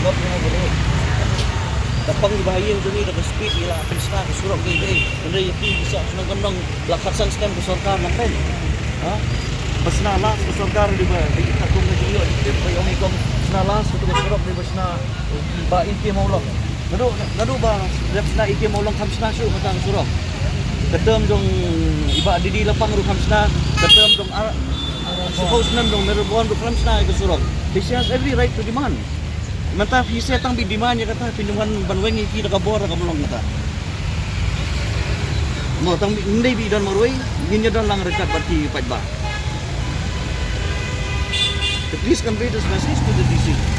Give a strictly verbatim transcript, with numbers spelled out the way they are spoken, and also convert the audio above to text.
Lok na bro. Da pang iba ha ïing jong ngi da ka speed ïa la pynshna ka surok dei dei. Hynrei ïa ki ki sha shnong ka nong la khatsan snem ka sorkar nang pen. Ha? Ba shna last ka sorkar dei ba dei ka kum ka jingïoh dei ba ïong i kong shna last ka tu ka surok dei ba shna ba in ki mawlong. Naduh naduh ba dep shna i ki mawlong kham shna shuh kata ka surok. Ka term jong i Bah Didi Lapang ruh kham shna, ka term jong ar Shu Snem jong Mayor Bun ruh kham shna ïa ka surok. She has every right to demand. Mynta phi sa tang bi demand ïa kata, phin wan ban weng ïa ki da ka bor da ka mlong kata. Mo tang bi ndei bi don marwei, ngin ïa don lang ryngkat bad ki paidbah. Please convey this message to the D C.